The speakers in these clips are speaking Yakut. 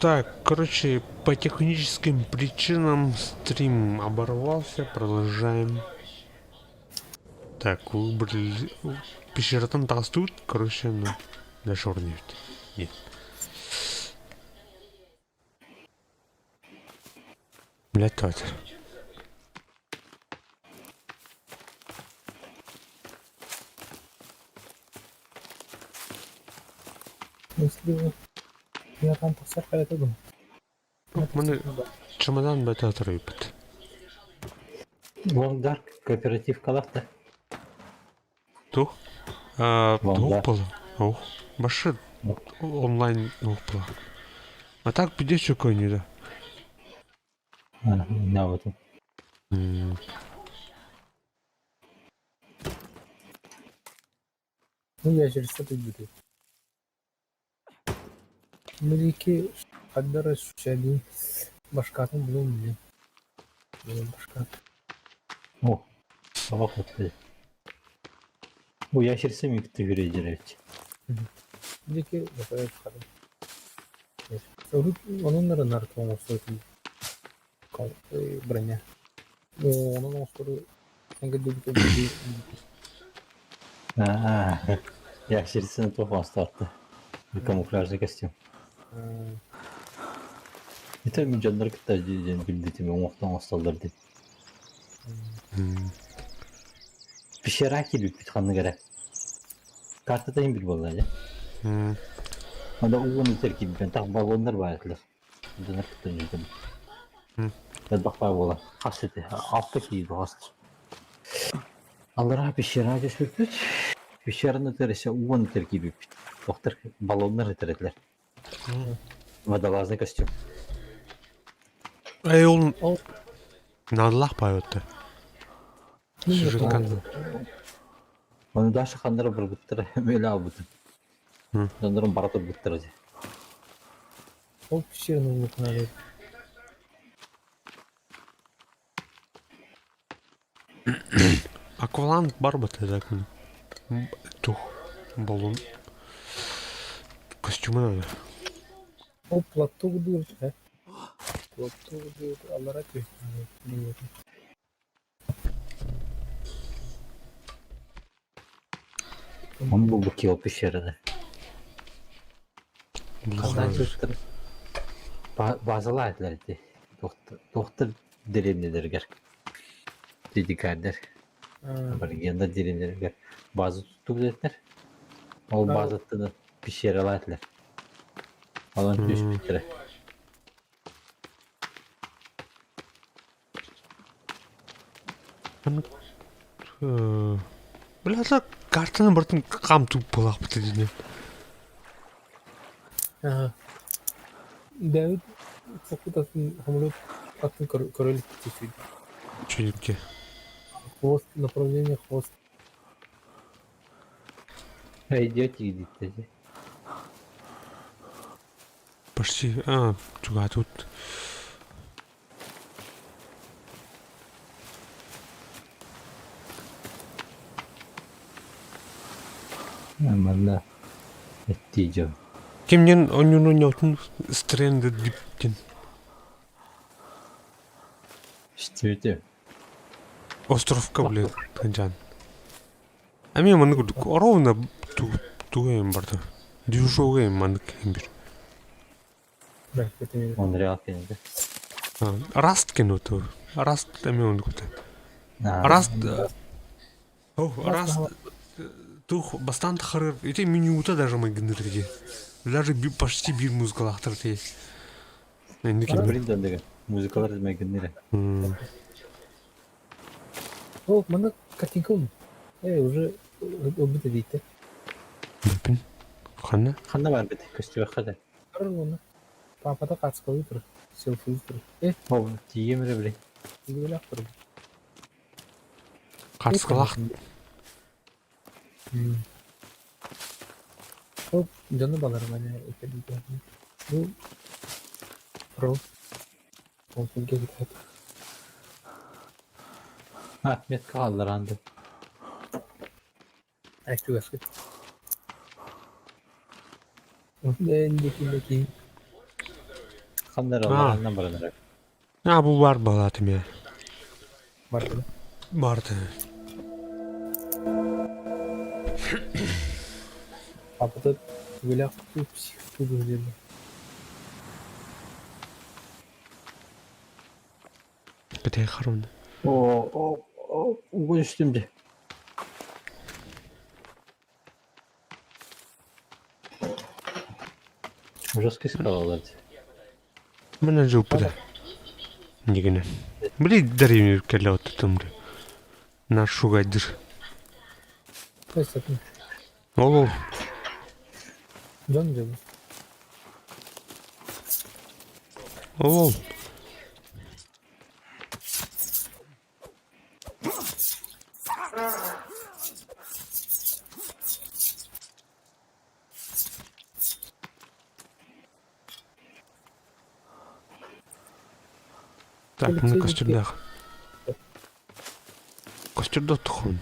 Так, короче, по техническим причинам стрим оборвался, продолжаем. Так, выбрали... Пещератан тут, короче, ну, дальше нет. Нет. Блядь, тот. Миэхэ тахсар хайата дуу? Маны чемодан бата тарыйбыт. Лондар кооператив калахта. Тух? А, тух Лондар. было? Ох, баши онлайн ух было. А так где чё не да? На вот. Ну, я через это буду. Милики хаддара шушади башкатын булун мне. Башкат. О, табак отты. Бу яшерсе микти хүрейдерет. Милики башкат хадым. Onun нарт оҥостор броня. Онон оҥостору А, яшерсен тоқ астатты. Камуфляжный костюм. Это мен жандар кытта ден билдетим оңоқтан осталдар деп. Пещера келіп бит ханны керек. Картада им бил болла, я. Анда угон теркип бен так баллондар бар этилер. Жандар кытта жүрдüm. Бақпай бола. Хас эти. Алты кийди хаст. Аллара пещера түспүппүт. Пещераны тересе угон теркип бит. Доктор баллондар этеретлер. Водолазный костюм. Эй, ол Надылах байотты. Сюжет кан. Оны дашы хандара бір бұттыр, мөлі албытын. Жандарым бара тұр бұттыр. Ол пещераны улукунары. Акваланг бар бат так. Тух. Баллон. Костюмы надо. Ол платок дур, э? Платок дур, аллара көй. Оны бұл бұки ол пещерада. Базала айтылар edi. Доктор деревнелергер. Дедикардер. Аборигендар деревнелергер. База tuttu dediler. Ол базаттыны пещерала айтылар. Алан түс биттире. Бля, картаны бартын кам туп булак бит дидин. Давид фокутатын хамлет атын король тисүй. Чүлүкке. Хвост, направление хвост. Идете, идите. Почти. А, чуга тут. Манна эттиже. Кимнен онюну нётун стренды диптин. Штүтө. Островка, блин, ханжан. А мен маны ровно ту тугайым барды. Дюжогайым маны кембир. Монреал кенде. Раст кеноту. Раст эме он кута. Раст. О, Раст. Тух бастан тахарыр. Эти минута даже мы гнырди. Даже почти бир музыкалахтыр те. Енді кем. Блин, деген. Музыкалар демей гныры. О, маны картинка он. Э, уже убыта дейті. Біпін. Қана? Ханна бар бит, көстүбө хада. Карыл оны. Папада қатысқалы тұр. Селфи тұр. Э, О, тиемре биле. Тиемре тұр. Қатысқылақ. Оп, жаны балар мане өтеді. Бу про. Ол күнге кетеді. А, метка қалдыр анды. Айтугаски. Эндики. Ханна эрэ А. алларанан баран эрэр. А, бу бар балаатым я. Барды. Барды. Апата түгелэх псих тугу диэн. Бэтэй харон. О, о, о, угу түстүм дьэ. Жесткий скалалар дии. Мына жуппута. Нигине. Били дарим кэлэ оттутум. Наш шугайдыр. Өссөтүн. Ол Дьон дьону. ол. Так, мына костюмдаах. Костюмда тухун.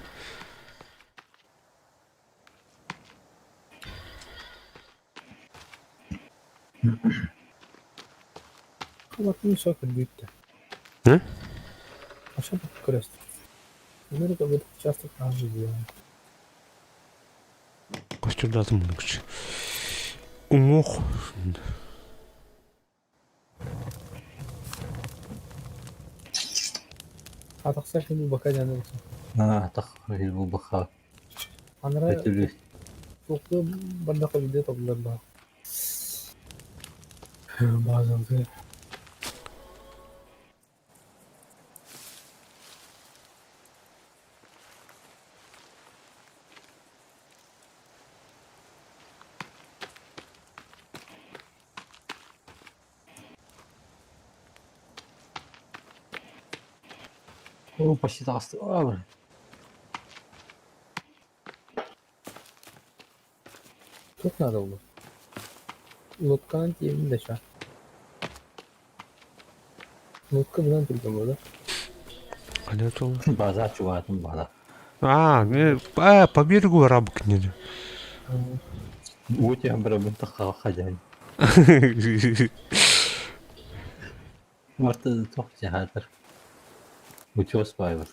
Халатын все көрбүттэ. Ы? А что тут крест? Америка в этот участок нас же делает. Костюмдатым муну күч. Уҥуох. А тахсар ким бака дьаны булсан. Аа, тах булбаха. Анара Өтүлү. туохтуу бардаха видео тобулар баа. Базалды. О, почти таҕысты. О, Тут надо было. Лодканы тиэмин да ша. Лодка бынан түргэн буолар. Хайа ол. База чугаатын база. А, не, а, по берегу рабок не. Уу түһэн барабын тахха хадьан. Марта туох дьаһаатар. Утес баайбат.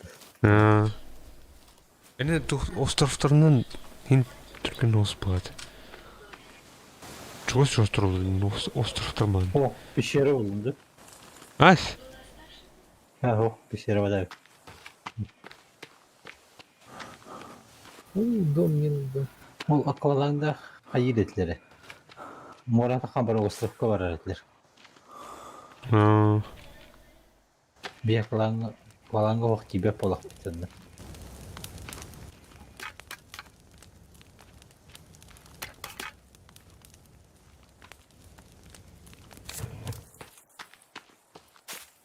Эне тух островтарынан хин түргэн ос болады. Чугас остров, островтар ман. О, пещера булунду. Ась. Ha, о, пещера бадай. Ну, дом не дом. Ол аквалангда хайыр этилere. Мора тахан бар островка барар этилер. А, Би акваланга акваланга ох кибе полах битенде.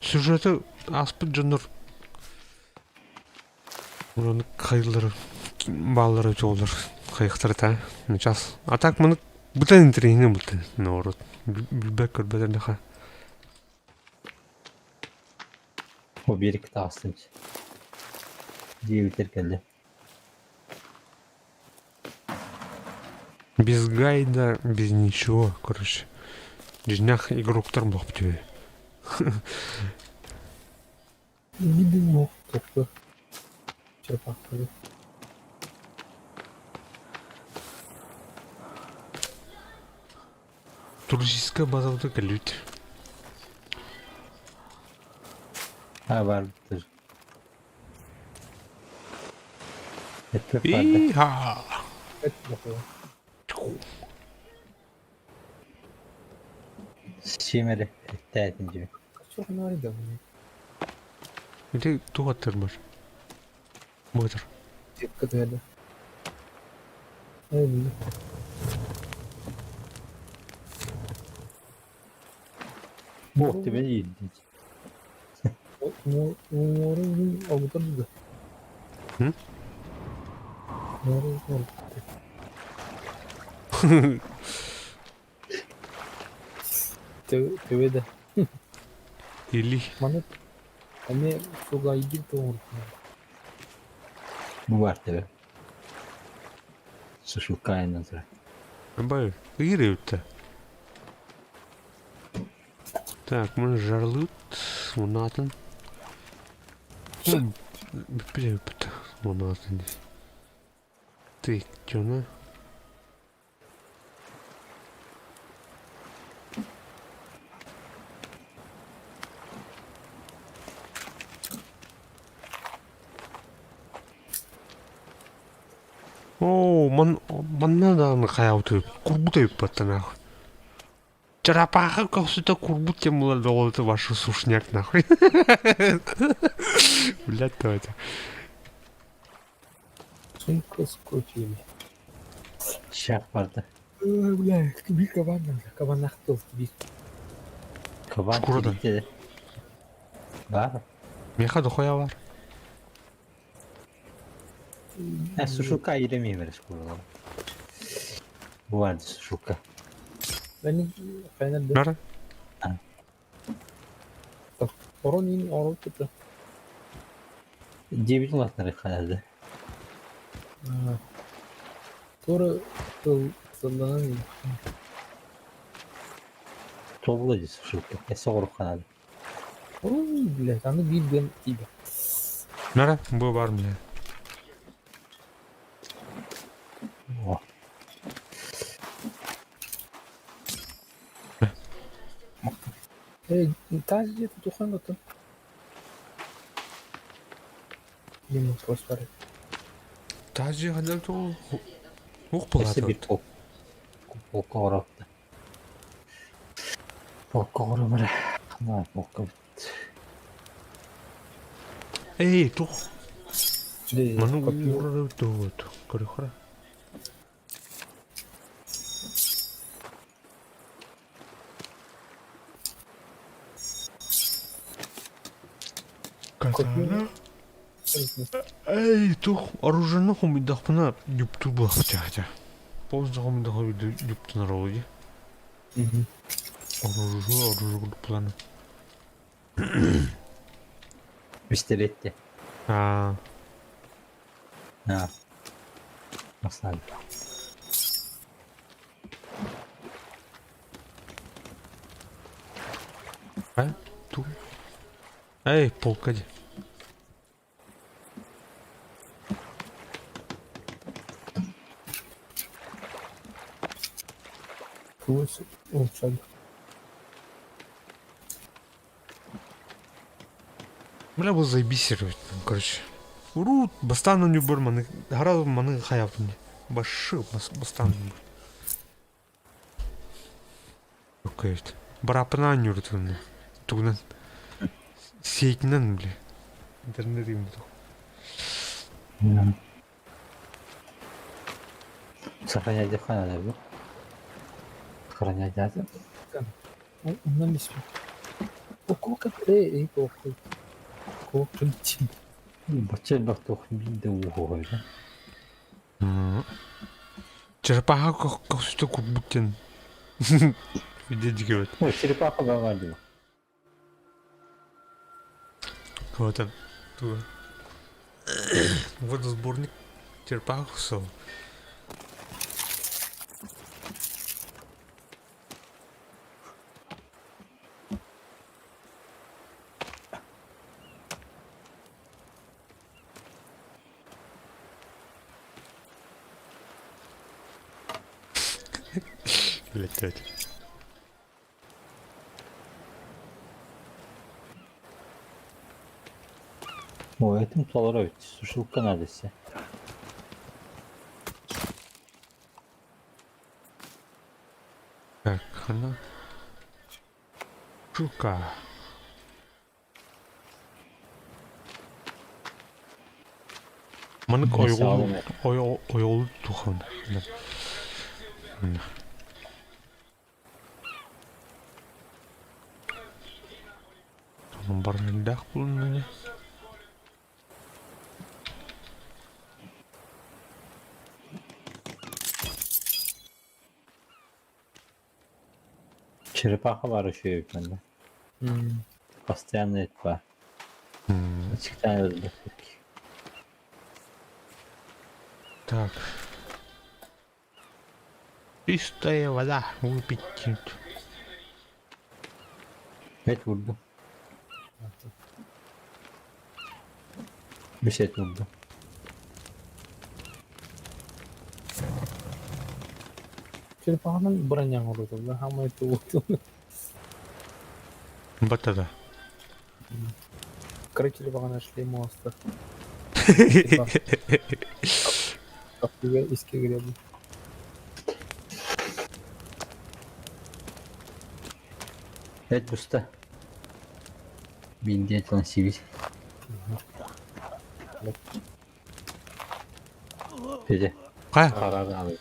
Сюжеты аспыт дьоннор Ураны хайылары баалары жоллар хайыхтар та сейчас. А так маны бутан интерьерine бутан наоборот. Билбэк көрбөтөр наха. О берик таастым. Диэбитер кэллэ. Без гайда, без ничего, короче. Дьиҥнээх игроктар буолбут тебе. Видимо, только черпак. Туристическая база кэлбит. Ha бар битер. Эппеп барды. И-ха! Это плохо. Сиэмэри эттээтин дьиби. Что она да мне? Ити тугаттыр бар. Мотор. Детка да. Эй, блин. Бу тебе иирдин. Мору алгытар да. М? Мору мору. Төбе да. Или Маны эми суга игил тоңур. Бу бар тебе. Сушилкайынан тура. Бай, ыйыр өттө. Так, мы жарлыт, мунатын. Бүппүт мунатын. Ты, чё Оо, ман манна даҕаны хайаабыт курбут эбиппаттан нахуй. Чарапаха көхсүтэ курбут кем буолар доҕолото вашу сушняк нахуй. Блядь, давайте. Сумка с копьями. Щах барда. Бля, бир кабан надо. Кабан ахтыл бир. Кабан Шкурадан. тиритэ. Бар. Меха дохуя бар. Э, сушилка иремейм эрэ шкуралар. Бу сушилка. Бeni Fener'de. Нара? Орон ин орон tuttu. Дебитин улаатыннар хаалда. Sonra сылланан Тобула дии сушилка. Эссе оҕорук хаалда. Орон блядь, аны биир гэн тиийбэт. Нара, бу бар бля. О, Э, таас дьиэтэ тухан готон. Диэн вопрос бар. Тажи хадал то ух эссе булат. бир пол. Полка оҕоропта. Полка оҕоромара. Хана полка. Эй, тух. Дэ, Ману копье. урары тугут. Көрөхөрө. Катана. Эй, тух, оружие хомуйдахпына юпту булахтаата. Полностью хомуйдахпына юптунар олуги. Оружие, оружие планы. Пистолетте. А, А. Маслан. а, ту. Эй, полка ди. Куус улучшали. Бля, бу заебись, короче. Урут, бастан нюбер маны, гара маны хаяпны. Башы, бастан нюбер. Окей. Барапына нюртуны. Тугнан. Сейтинен, бля. Интернет им Сохранять хана да бу. Сохранять надо. Оннан бисми. Окука э, э, оку. Оку тим. Бачча бахтох биде ухой. Черепаха көхсүтэ курбуттен. Видите, Ой, черепаха бавалю. Вот он. Ту. Вот сборник черепаха сол. Блять, Ой, этим толорович, сушилка надо все. Так, она. Шука. Маннык ойгол ойгол тухан. Барнындах булнаны. Черепаха бар еще бende. Постоянно это бар. Açıktan öldü. Так. Чистая вода выпить. Эт уурдум. Үс эт уурдум. Черепаханан броняң урутулла, хамай туутун. Баттада. Кыра черепаханы шлем оҥосто. Иске кириэбин. Эт буста. Биирдии этилэн сиибит. Федя. Хайа? Харары алый.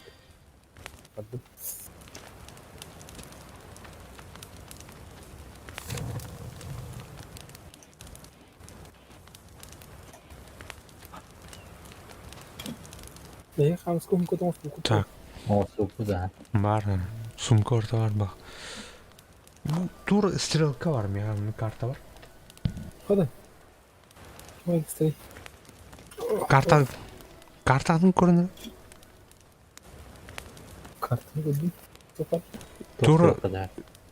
Эһи хаамыска уһунка оҥостубуккут Так, Оҥостубуппут аһа. Бар, сумка орто бар бах. Бу тур стрелка бар миэхэ карта бар. Хода. Ой, стой. Карта картатын көрүнэр. Картаны көрдүм. Тоқар. Тур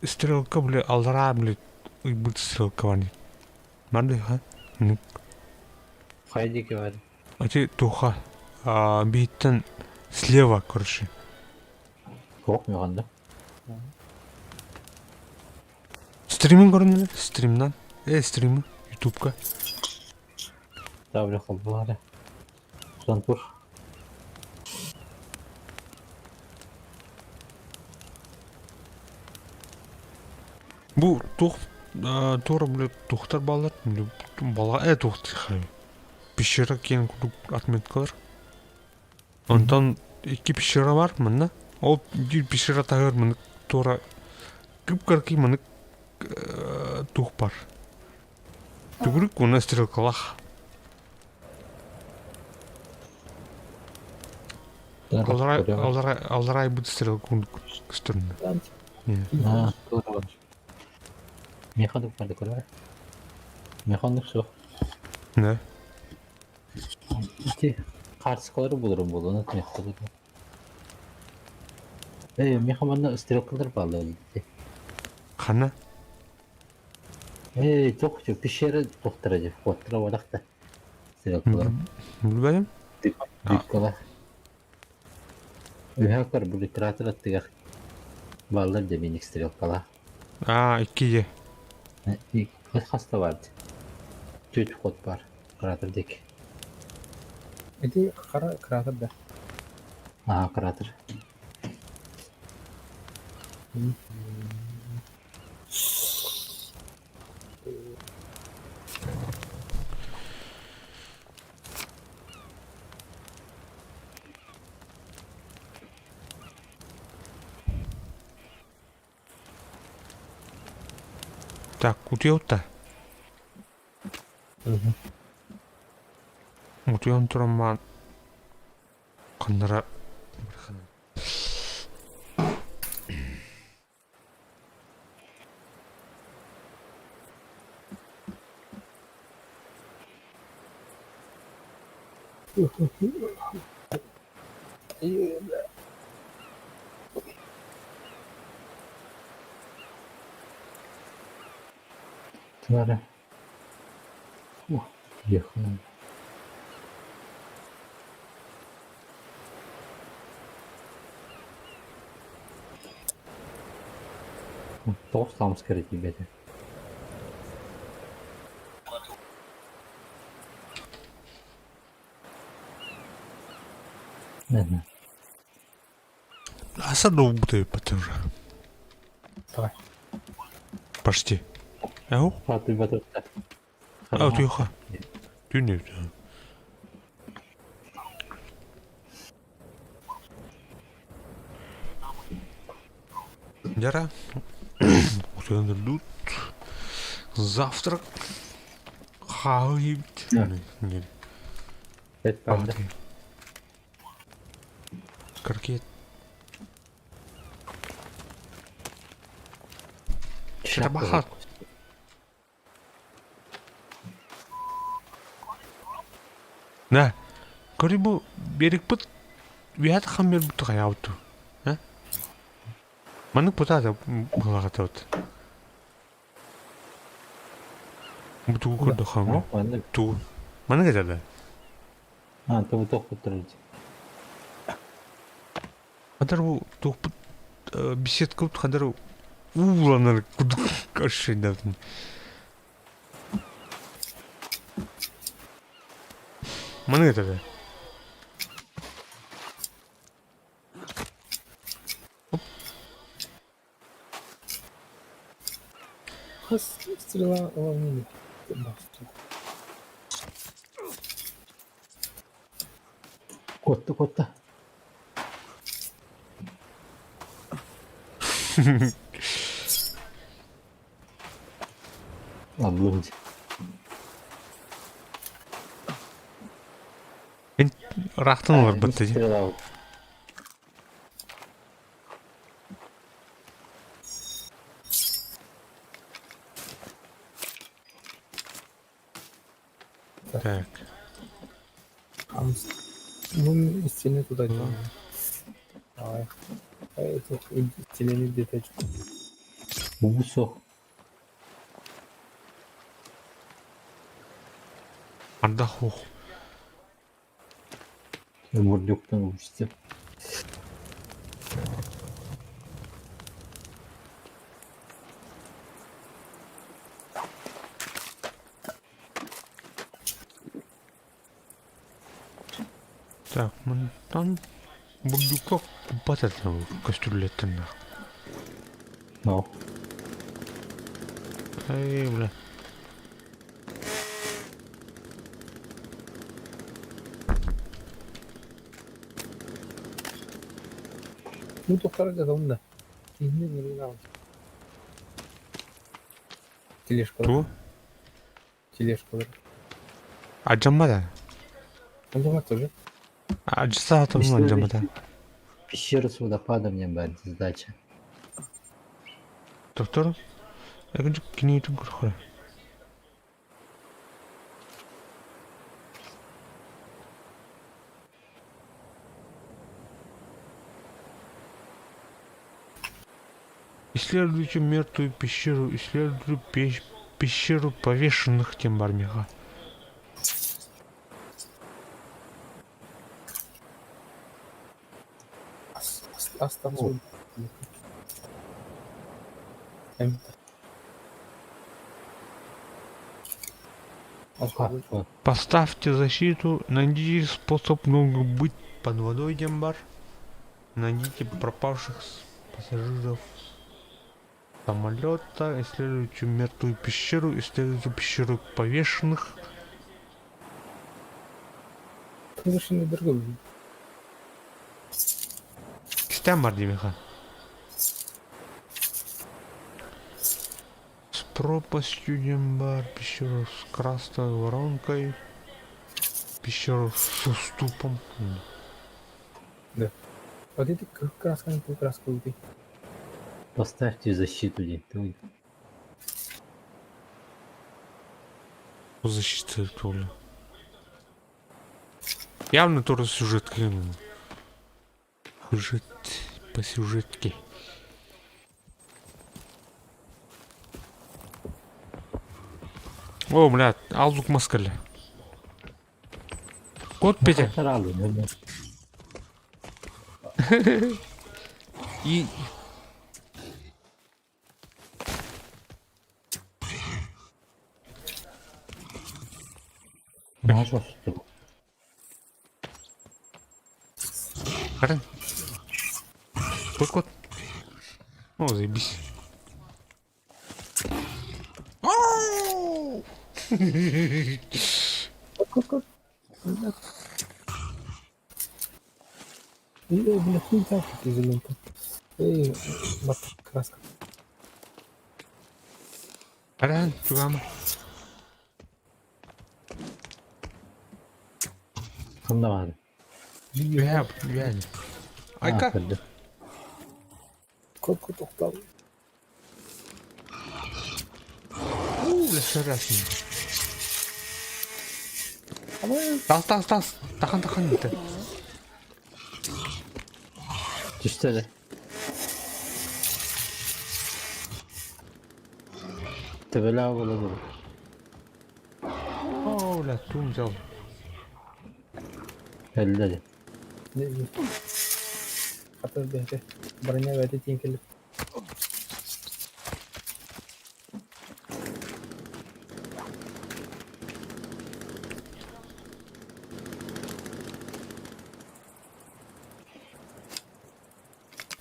стрелка бile аллараа бile ыйбыт стрелка бар. Бар ха? Хайа диэки бар. Ати туха биһиттэн слева короче. Суох миэхэ Стримин көрүннү стримнан. Э стримы ютубка. Тавля холбуара. Сон тур. Бу тух туора бile тухтар баллар бала э тухтар пещера киэн курдук отметкалар. Онтон икки пещера бар манна. Ол биир пещера таһыгар маннык туора кып-кыракый маннык тух бар. Түгүрүк уонна стрелкалаах. Аллараа аллараа аллараа айбыт стрелка курдук көстөрүнэ. Аа, туора бар. Миэхэ оннук баар да көрөөр. Миэхэ оннук суох. Да. Ити хаартыскалары буларым буолуо, миэхэ Ээ, миэхэ манна стрелкалар бааллар дии. Ханна? Ээ, туох пещера туохтара дии, куоттара буолах да. Стрелкалар. Билбэтим. Дыыккалар. Үһэ карбулитратор аттыгар бааллар да миник стрелкалар. Аа, иккиге. Хаста бар дии. Түөрт ход бар. Кратер диэки. Ити хара кратер да. Аа, кратер. Так, утуйа Утуйан туран маан ханнара Тварь. О, ехала. Тоҕус хаамыска эрэ тиийбэтэ. Не Аса долбутый уже. Давай. Почти. Ау? Хатыйбатыттар. Ау, тихо. Түнү. Яра. Утуйан Завтрак. Хаайбит. Эт барда. Крокет. Шабахат. На. Көрү бу берикпит үһэт хан бербит хайаабыт. Э? Маннык путаата былаҕатабыт. Бу тугу көрдөххө Маннык. Тугу? Маннык этэ да? А, то тохпуттар Хандар бу туохпут беседкабыт хандар ууланар курдук ощущение. Маннык этэ да? Хас стрела ловнили. Куотта, куотта. Аллым. Эн ыраахтан олорбут дии. Стрела. Так. Ну, из стены туда делаем. Давай. А это стены где-то. Уу суох. Ардах суох. Бурдюктан учится. Так, мантан бурдюкка куппат этэ көстүллэттэн No. Эй, бля. Ну, тухтар да. Киһини нырынаҕын. Тележкалар. Ту? Тележкалар. Алдьаммата. Алдьаммат тоже. Алдьаса атымын алдьаммата. Пещера с водопадом не баар сдача. Доктор, экинчи киниитин көрөхөрө. Исследуйте мертвую пещеру, исследуйте пещеру повешенных тем бармиха. Остался. Поставьте защиту, найдите способ много быть под водой, Дембар. Найдите пропавших пассажиров самолета, исследуйте мертвую пещеру, исследуйте пещеру повешенных. Совершенно другой. Кистэн бар диэхэ. С пропастью Дембар, пещеру с красной воронкой, пещеру с уступом. Да. Вот это краска, не краска убей. Поставьте защиту, дед. Защита тоже. Явно тоже сюжет кинул. Сюжет по сюжетке. О, бля, аллук маскали. Кот Петя. И... Карен. Кот, кот. О, заебись. Кот, кот. Эй, бля, хуй там изолента. Эй, краска. Карен, чугама. Ханна Я, я. Айка. Кот, кот, тоқтал. У, бля, шарасин. Тас, тас, тас. Тахан, тахан. Түстэ Төбөлөөх буола Бля, тум взял. Өллө дии. Хата бэйэтэ броня бэйэтэ тиийэн кэллэ.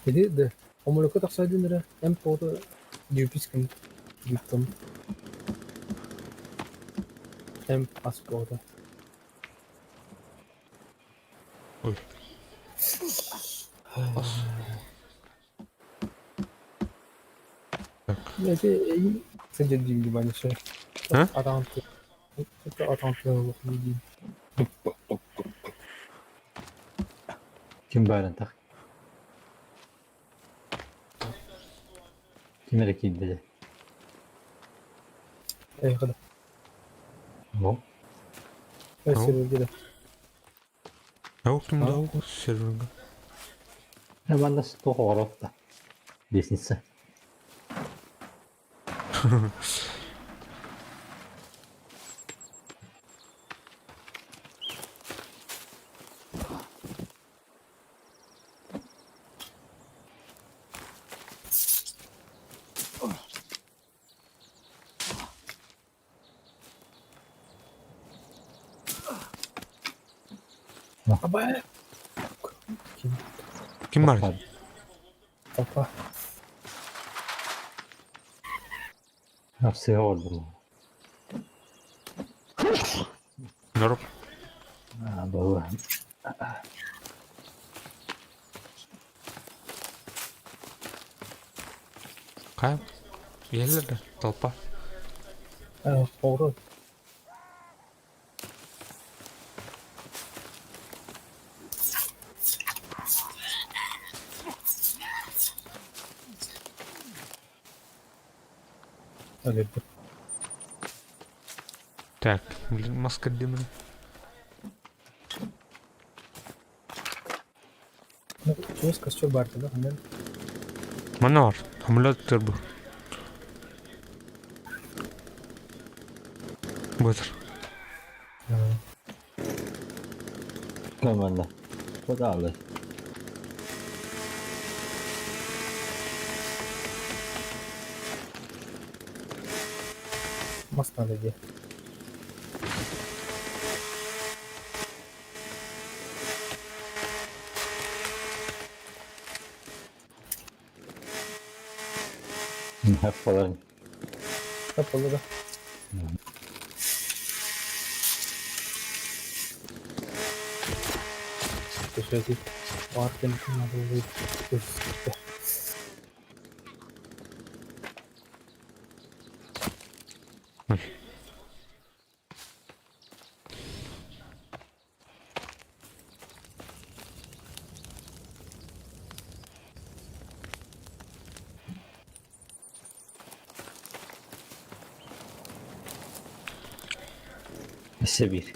Ити да омолокко тахсаадын эрэ эн тоҕото дьүүпүс гын дьүүптом эмп ас тоҕото Ой. Ас. Так. Эти сылдьар диим дии все. А? Атаҕын атаҕын тыаһын диин. Ким баарын так? Ким эрэ киирдэ дии. Эйиэхэ да. Ну, Эй, серверге да. Ау ким да серверге. манна туох оҕолоох да. Лестница. Аба. Ким? Ким бар? Папа. Сыа олордум. Здоров. А, было. Хайа? Иһэллэр да? Толпа. Оҕуруот. Өлөрдүм. Так, блин, маска дымна. Чугас костер баар да ханна? Манна бар. Самолет бу. Бытыр. Команда. Куда Мас надо дии. Хаппаларын. Хаппалары. Төсөтү. Бар кем надо будет. Ой. Өссө биир.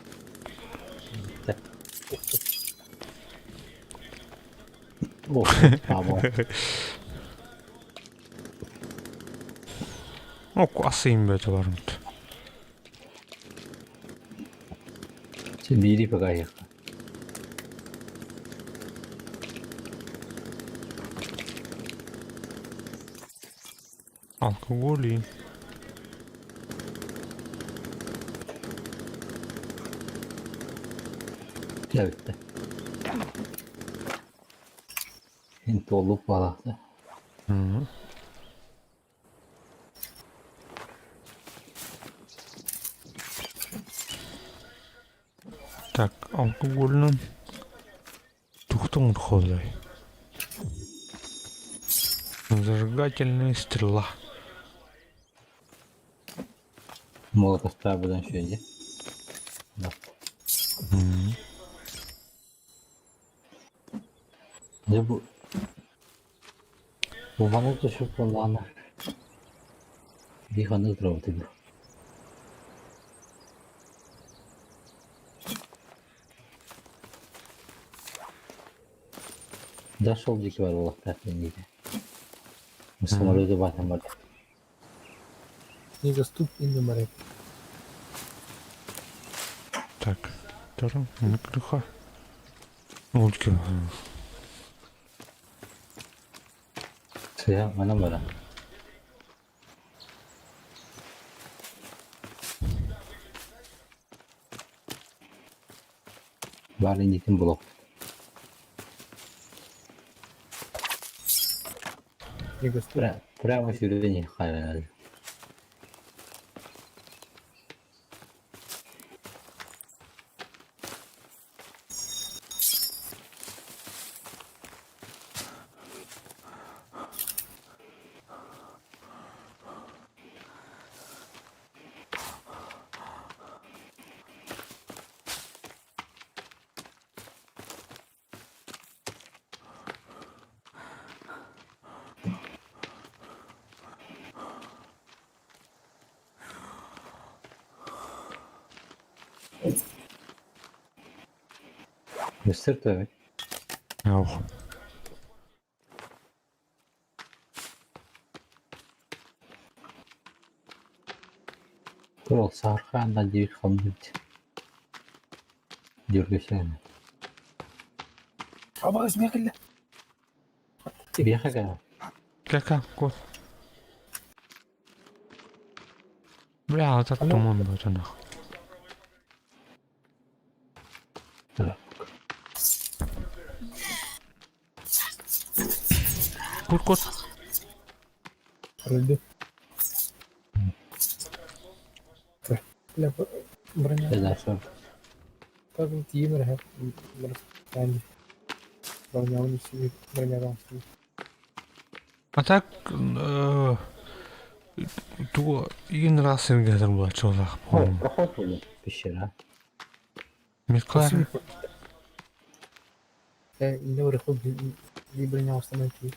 Ох, баба. Ок, асыйым бөтө барымыт. Чэ биири пока. Алкоголь. Дьэ бүттэ. Ин туолук буолаахта. Так, алкогольнан тухтан ходай. Зажигательная стрела. Молотовтар будан үчүгэй Да. Дьэ бу бу маны түшүп буоллаҕына биир ханнык турабытый бу? Да сол диэки бар буолуохтаах диэн Самолету баатан барда. Недоступен номер. Так, второй, микроха. Мультики. Сыа, манан бара. Баар иннитин булуох. Не гостю. Прямо сюда хайван. Мистер Төвик. Auch. Ол саархаанна диир хомнут. Дүргүсээн. Аба смекли. Биэхэ кэлэ. Кака, кот. Бля, вот это туман будет нахуй. Кут, кут. Рыды. Бля, броня. Да, Так, тимер, броня, броня, А так, тугу игин раз сиргэтэр буолчулаах по-моему. Проход буолла пещера. Миклар броня установки.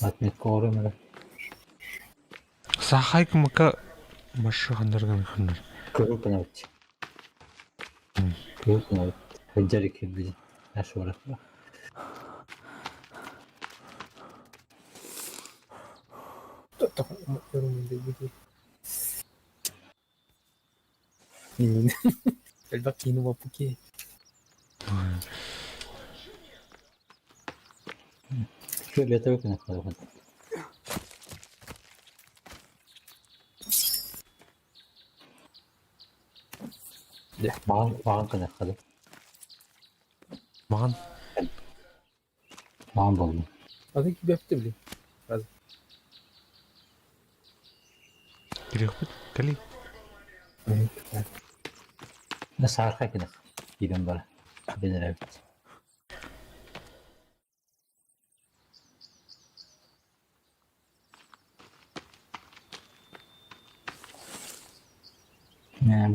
Отметка орумара. Сахайк мака машихандарган ханнар. Көрү кынабыт. Көрү кынабыт. Хыджары кирди. Ашуара. Элбэх киини буолбут. Фиолетовый кынабыт. Маҕан маҕан кынаххады. Маҕан Маҕан буолла. Аты кибепти били. кириэхпит кэли. Саарха кынах. Киирэн бара. Бенеребит.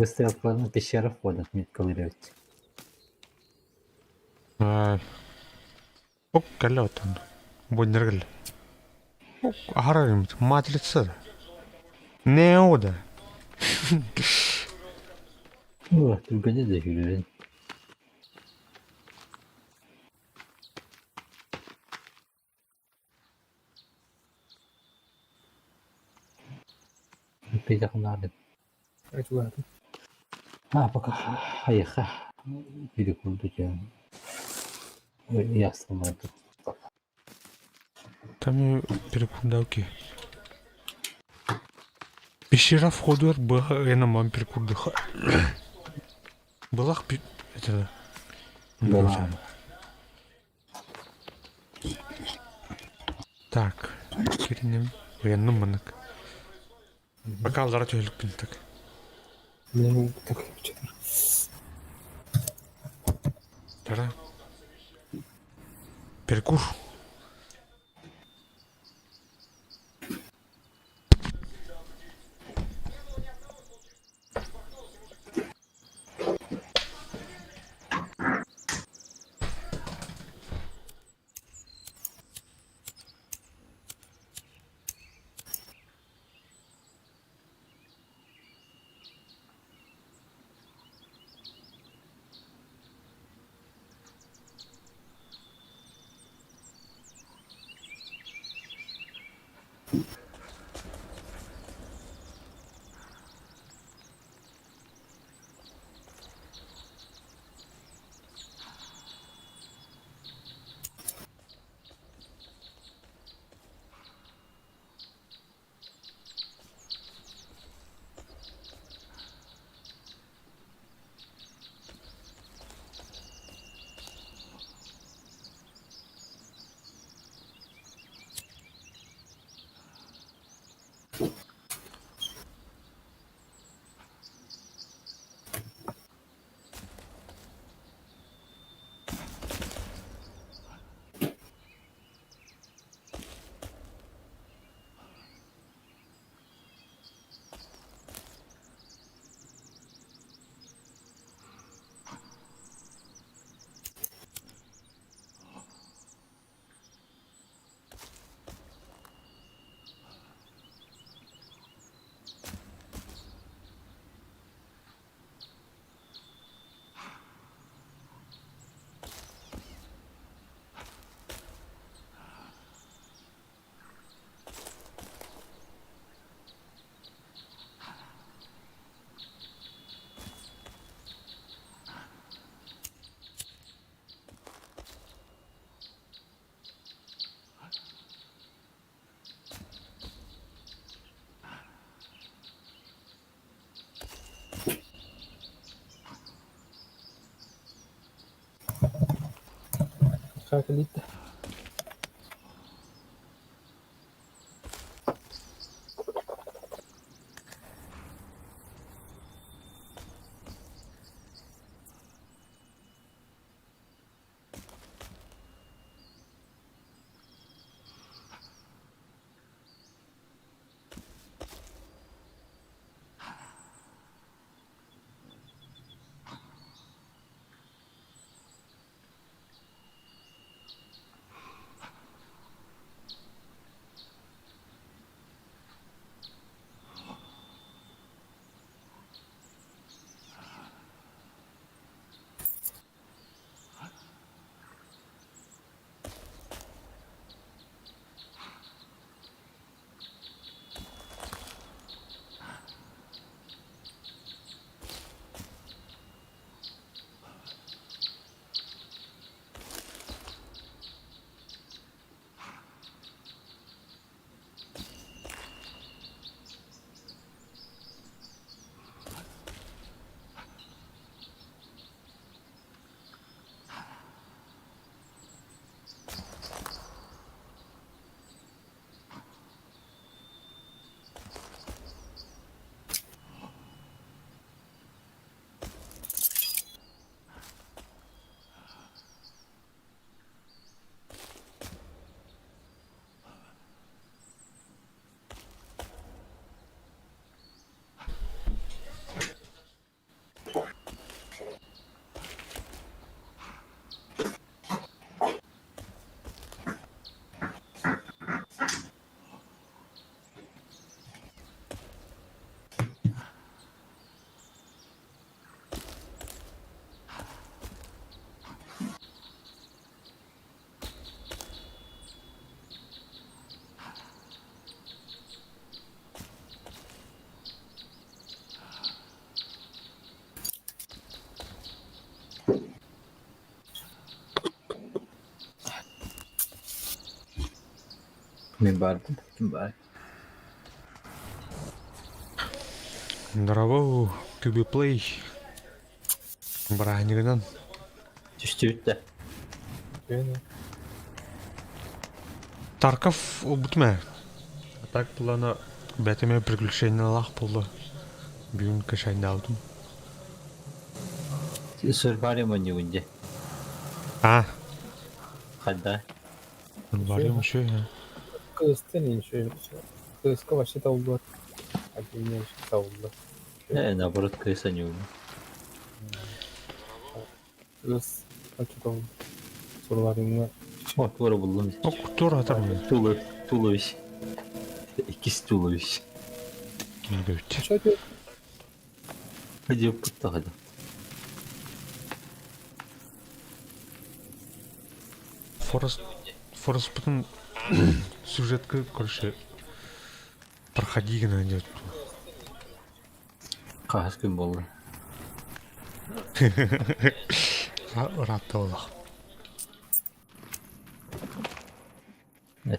Быстрый пещера входа отметка вырвать. Ок кэллэ оттон. Бу кэллэ. Ок аһарар матрица. Нео да. О, түргәне дә йөрүен. Пейдахунарды. А, пока хайха. Перекурду тебя. Я сломаю тут. Там перекурдауки. Пещера входу была я мам перекурдыха. Была это Была. Так, киринем. Военным манак. Пока алдар түһэликпин так. Мне так что-то. Тара. Перекур. Шакалитта. Мин баарбын, ким баар? Здорово, Кюбиплей. Бырааһынньыгынан. Түстүбүт да. Тарков ылбытым ээ. А так плана бэйэтэ приключениялаах буолла. Бүгүн кэшайдаабытым. Сырбарым онньугун дьэ. А, Хадда. Сырбарым үчүгэй ээ. Кыыстан үчүгэй. Кыыска вообще табыллыбат. А кини табылла. Э, наоборот, кыыс онньугун. Кыыс оччотоҕу суруларыҥҥа О, туора буллум. Ок, туора атар мин. Тулович. Тулович. Иккис Тулович. Бүт. Что Hadi putta hadi. Форест Форест сюжетка, короче, проходи гына диэт. Хаһыс күн буолла? Ыраатта олох.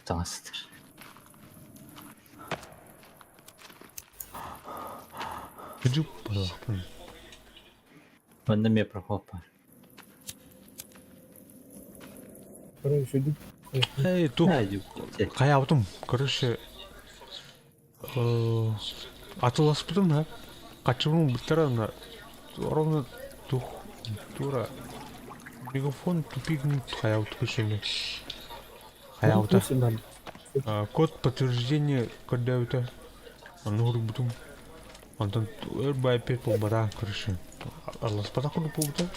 Таҥастыр. Күдьүк буоллахпын. Манна эмиэ проход баар. Эй, тух хайаабытым, короче, атыласпытым һэ хаччыбын ылбыттара ына ровно тух тура мегафон тупик хайаабыт көчөнү хайаабыта код подтверждение көрдөөбүтэ ону уруйбутум онтон өр баайпет буолбата короче араласпатах курдук буолбута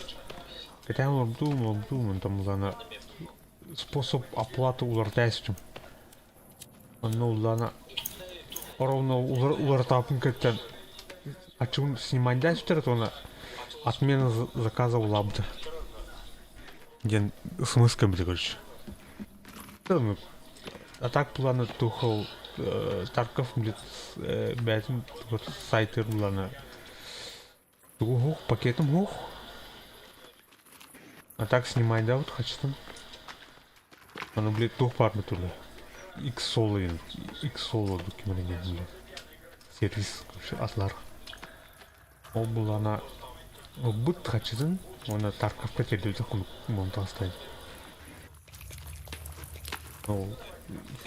кэтээн олорбутум олорбутум онтон булана способ оплаты уларыта эстим Онно уллаана ровно уларытааппын кэттэн аччыгын снимайдаан сүтэрэ уонна отмена заказа улаабыта диэн смс кэлбитэ короче. А так планы тухал Тарков бэйэтин сайтыгар булана тугу уһук пакетым уһук А так снимайдаабыт хачытын. Аны, блядь, туох баар турда. X-Solo диэн X-Solo ким эрэ диэн, блядь. Сервис короче атлар. Ол булана ылбыт хачытын уонна Тарковка тиэрдибитэ курдук монтажтайын. Ол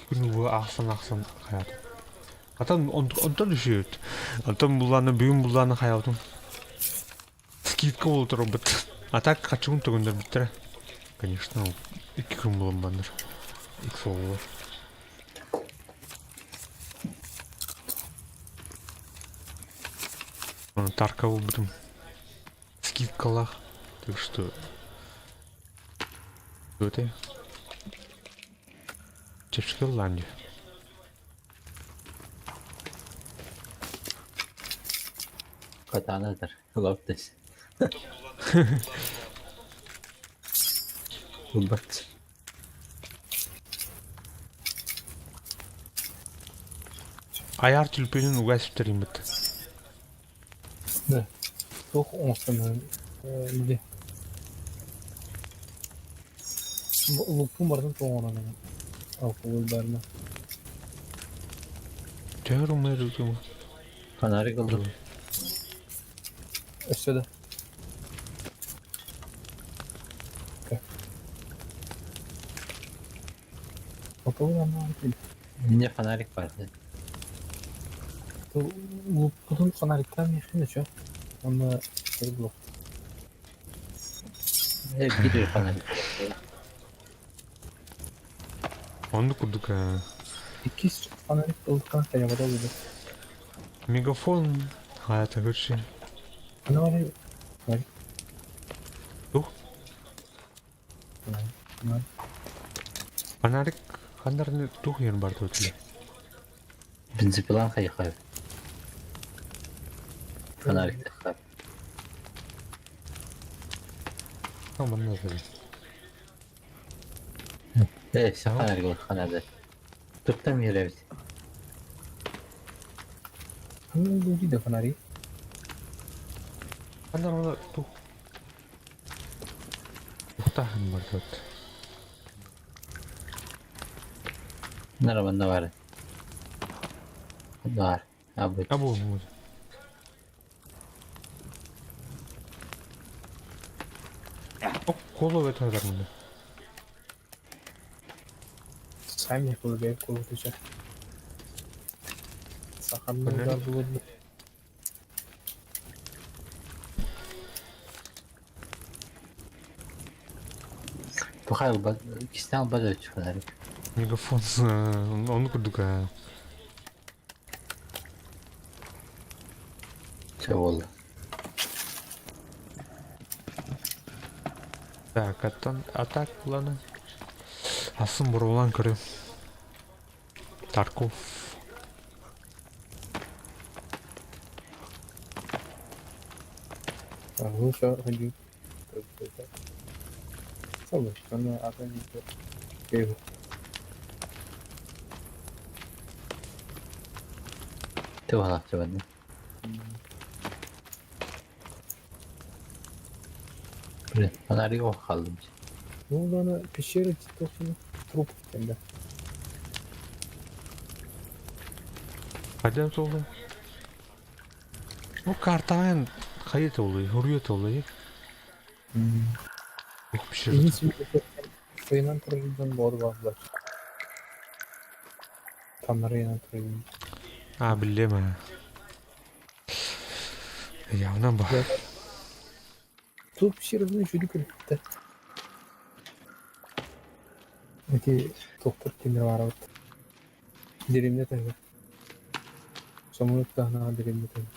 күнү бу аахсан-аахсан хайаатым. Атын онтон үсүөт. Онтон буллааны бүгүн буллааны хайаабытым. Скидка буола турарбыт. А так хаччыбын төгүннэрбиттэрэ. Конечно, ол икки күн буолан баннар. Икс буоллар. Тарка булбутум. Скидкалаах. Так что... Өте. Чэпчэки ыллаан дии. Катана ытар. Ылап дэс. Ылбат. Айар түлпүнүн уга сүттэриммит. Да. Туох оҥостон били луппун барытын тоҥорон алкоголь баарына. Төһөр умнар ытым. Фонарик ылдым. Өссө да. Алкоголь аннан Мне фонарик бар. Луппутун фонариктаан миэхэ чё? Уонна блок. Биир фонарик. Оннук курдук Иккис фонарик ылтан хайабата буолбут. Мегафон хаята көрсө. Аны бар. Тух? Фонарик ханнарны тух ер бар тутлы. Бензопилан хайхай. Фонарик тахар. Там манна Э, все фонарик ол ханады. Туктам еребит. Ханна да фонарик. Ханнар тух. Тухтахан бар тут. Нара манна бар. Бар. Абы. Абу. Коло өтө мында. Сами кылбай колотуча. Сахамны да булды. Тухай ба кистен бада фонарик. Мегафон оны курдук. Все болды. Так, аттан атак планы. Асын бурулан көрө. Тарков. Ну все, ходи. Солнышко, ата не Туха чабанны. Блин, фонарик ох қалдым. Ну, аны пещера тохсун труп кенде. Кайда толду? Ну картаан кайда толду? Хурье толду. Ух, пещера. Кыйынан турган бор бар. Тамырынан турган. А, билем. Явно ба. Тут пещераны жүдү көрүптө. Эти токтор темир бар вот. Деревня тайга. Самолет тахна деревня тайга.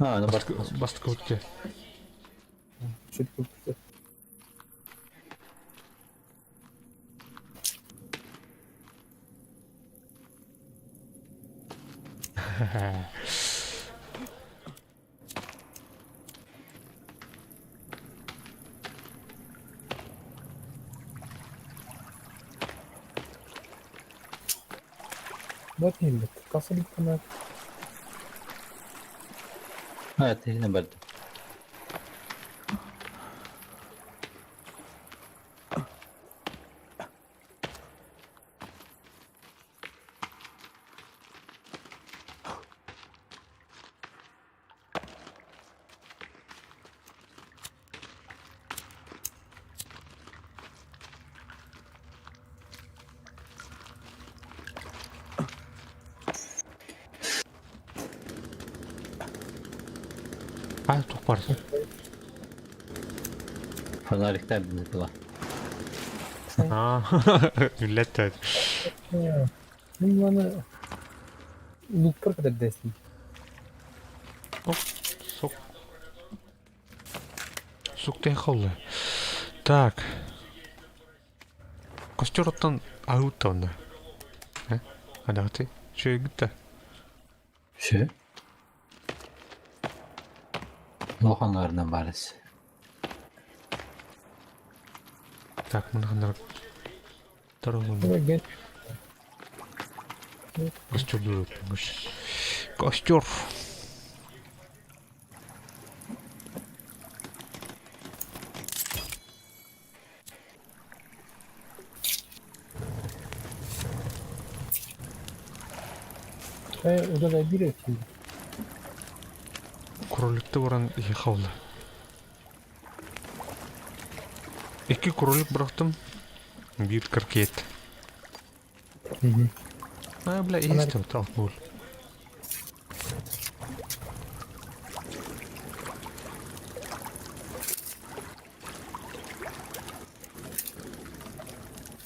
А, ну бар. Бастык өтте. Жүдү көрүптө. Бат нелбет. Касылык кана. А, ты не барды. А, туох баар? Фонариктар было. Аа, үллэт Мин маны лукпар кэтэрдээсин. Сук. Сук холлы. Так. Костер оттон аһыытта онно. Э? Адаҕыты. Үчүгэйгит да. Все. Лохан аарынан баарыс. Так, мынаханнар Таролун. Костер Костер. Удалай биир этим. Кроликты баран иһи Икки кролик бырахтым. Биир кыркиэт. А, бля, есть тут алкоголь.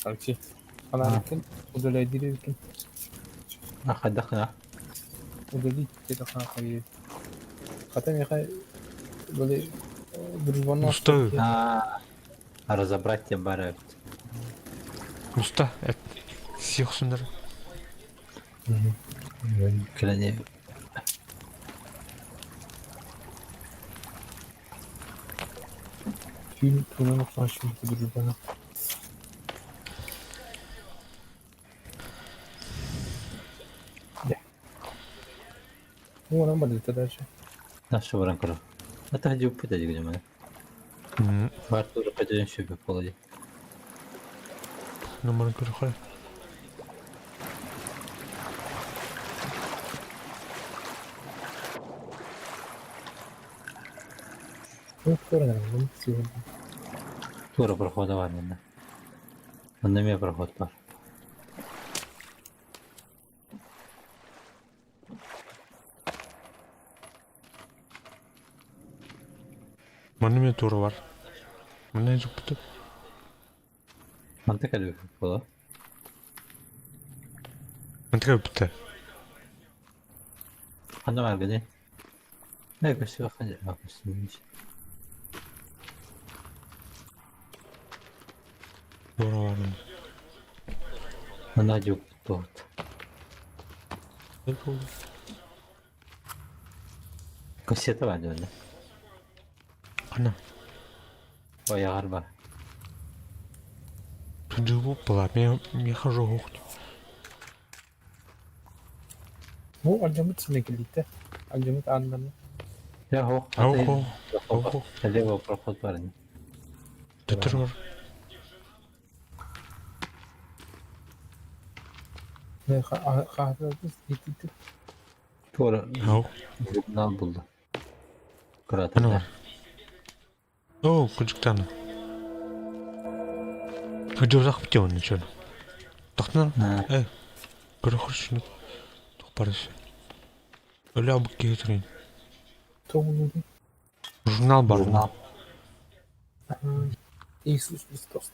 Алексей. Фонарикын удалай диир эбиккин. А хайдах Удалить где-то хайы. Хата миэхэ были дружбаннаах Уста. А, разобрать тебе бары. Уста. Сиэх суннар. Кэлэн Түүн туунан охсон дружбана. Уонан бардыта дальше. Наша баран көрө. Это хади уппут эдиги дьоманы. Бар тура көтөн сүбэ болоди. Номерын көрөхөр. Ну, көрөн сегодня. Тура прохода бар мында. Мында ме проход бар. Манна мен тура бар. Манна жуппут. Манта кэлбит боло. Мантыга бүттэ. Ханна бар гыны. Не көсү ханна көсү. Тура бар. Мында жук тоот. Кассета бар дьонно. Ханна. Оягар бар. Живу была, я я хожу гухню. Ну, альдьамыт синэ кэлбиттэ. Альдьамыт ааннарна. Я хо. Ау, хо. Лево проход бар. Төтөр бар. Хаатыбыз итити. Тура. Ау. Журнал булду. Ана Куратор. бар. О, кыжыктаны. Хыжыбзак бите оны чөн. Тохтан. Э. Көрөхөр шуну. Тух барыс. Өлө абык кетирин. Тоғуну. Журнал бар. Журнал. Иисус Христос.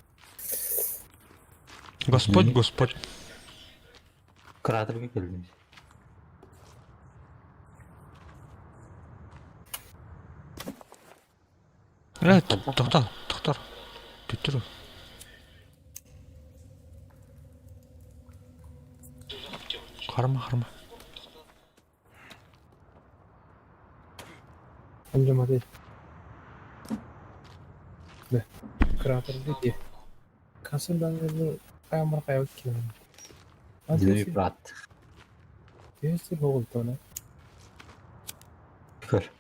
Господь, Господь. Кратерге келдим. Э, тохтар, тохтар. Төттөр. Харма, харма. Альдьаматы. Да. Кратер диди. Касым каямар каябыт килен. Динами брат. Тести боғултона. Көр.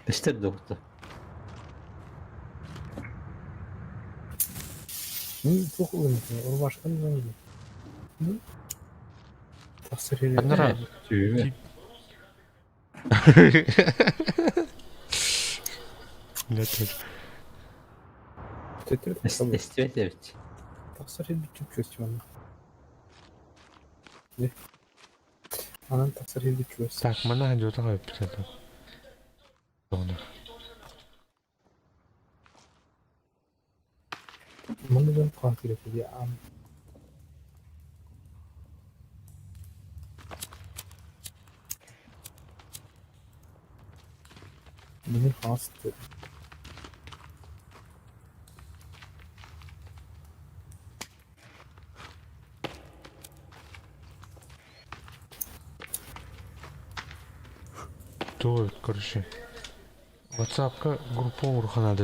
Бестер доктор. Мин тух угунту. Урбашкан мен. Ну. Тахсыр Анара. Түйме. Нет. Төтөр. Эстибет эбит. Тахсар сирбит чугас манна. Анан тахсар сирбит чугас. Так, манна дьуотаҕа эппит Манна дьон хаан киирэ аан. Мини хаас Туой, короче. WhatsApp-ка группа оҥоруохха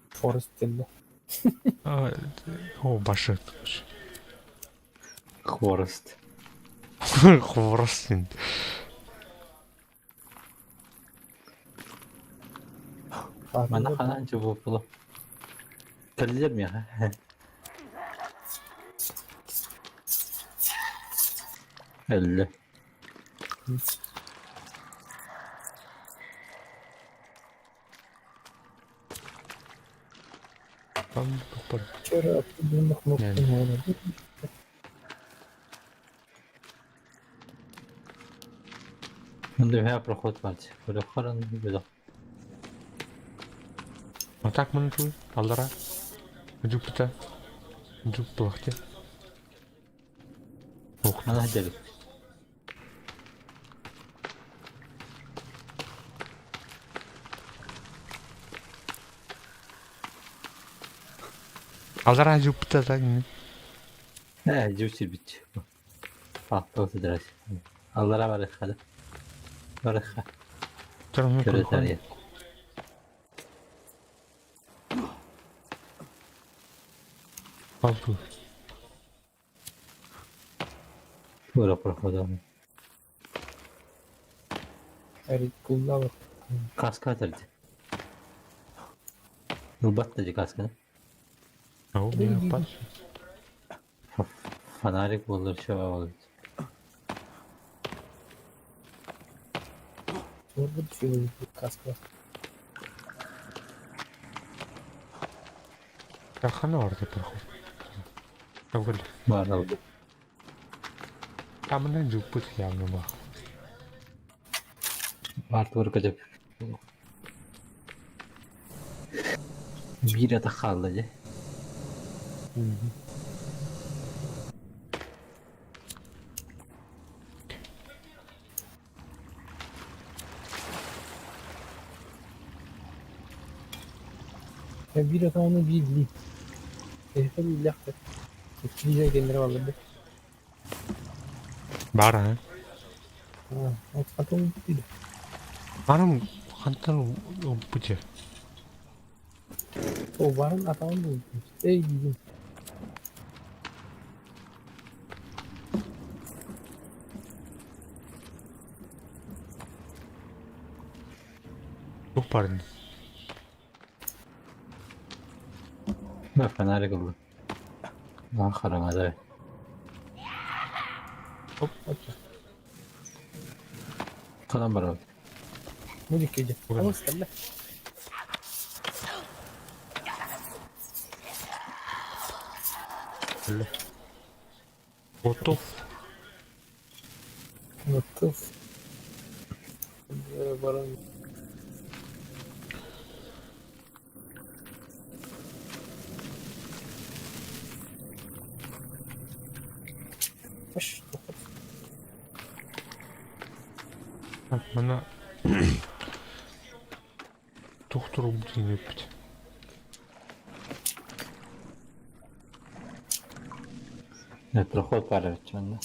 Форест кэллэ. О, башы. Хворост. Хворост. Манна ханаан чубуоппулу. Кэллилэр миэхэ. Өллө. Вчера Онно проход баар Көрөххөр бөлөх. А так мы чуй, аллара. Дюпта. Дюп плахте. Ух, Ана дьэлик. Аллара дюпта так. Ээ, дьү сирбит. Ааттал сыдырас. Аллара барыхха да. Барыхха. Көрө тарыйа. Алты. Туора проходом. Куллава. Каска атырды. Ылбат да касканы. Ау, не пат. Фонарик болар шо болар. Может быть, каска. Хана орда проход. Өгөл. Бар Тамны жуппут явно ба. Бар тур көтөп. Биир ата хаалла дьэ. Я биир ата оны биир ли. Эхэ биир Иккилиже кэллэрэ баллар Бар а. А, хантан ылбыт Анам хантан ылбыт. О, барын атаҕын булбут. Эй, диигин. Тух барын. Бә фонарик ыллым. Наһаа хараҥа Оп. Ханан барабыт. Бу диэки Алыс кэллэ. Готов. Готов. Баран. Аш, Так, мана Тухтур убутин өппүт. Не проход баар эбит манна.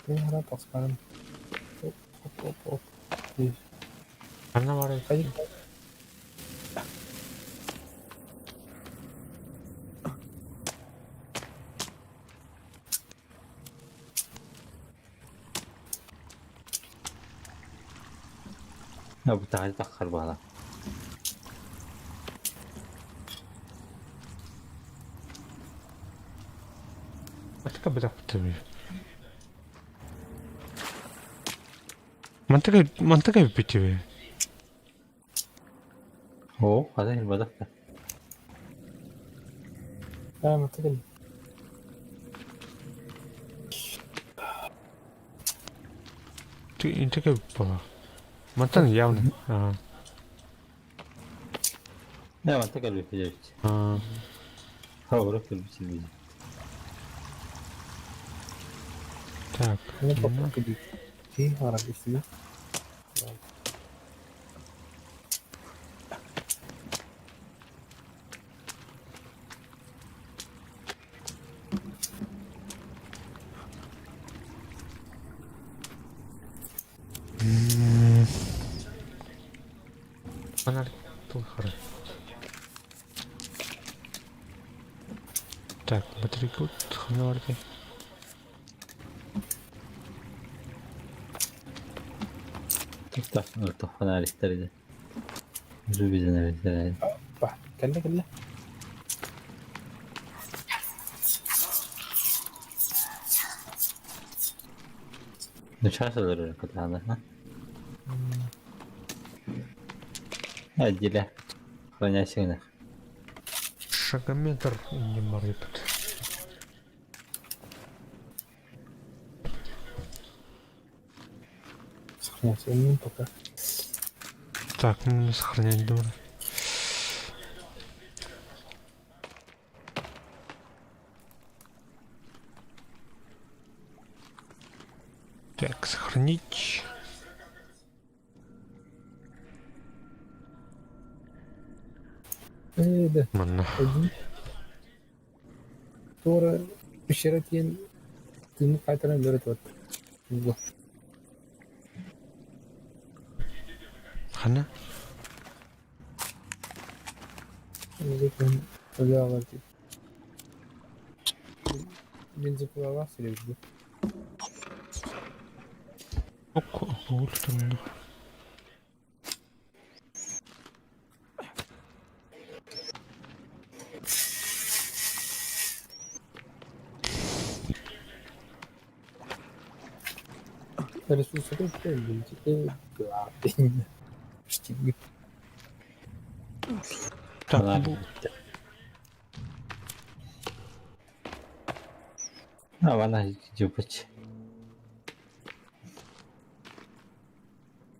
Хара тахсарым. Оп, оп, оп, оп. Ханна бар. Хайыр. Бу таһырдьа таххар баҕала. Мантыка быдаппыт Мантыка мантыка бүттүбү. Оо, хата иһирбатах да. Аа, мата кэллим. Ты интеке буолар. Мантан явно. Аа. Ээ, манта кэлбит эбит. Аа. Хабырык кэлбит силбизи. Так. Ну, попытка дии. Киһи харах истибит. Фонарь тулхары. Так, батарейка ханарди. Туох фонариктар ити. Зубизен Ба, кэллэ кэллэ. Ну сейчас олорор кытаанах. Отделя. Хранящих. Шагометр не марит. Сохраняйся, ну пока. Так, ну сохранять думаю. Так, сохранить. Да. Манна. Один. Тора пещера тиэн тыны кайтаран берет вот. Вот. Хана? Бензопила средний. Ок, ультра. Ресурсы Так, бу... А, вона дюпать.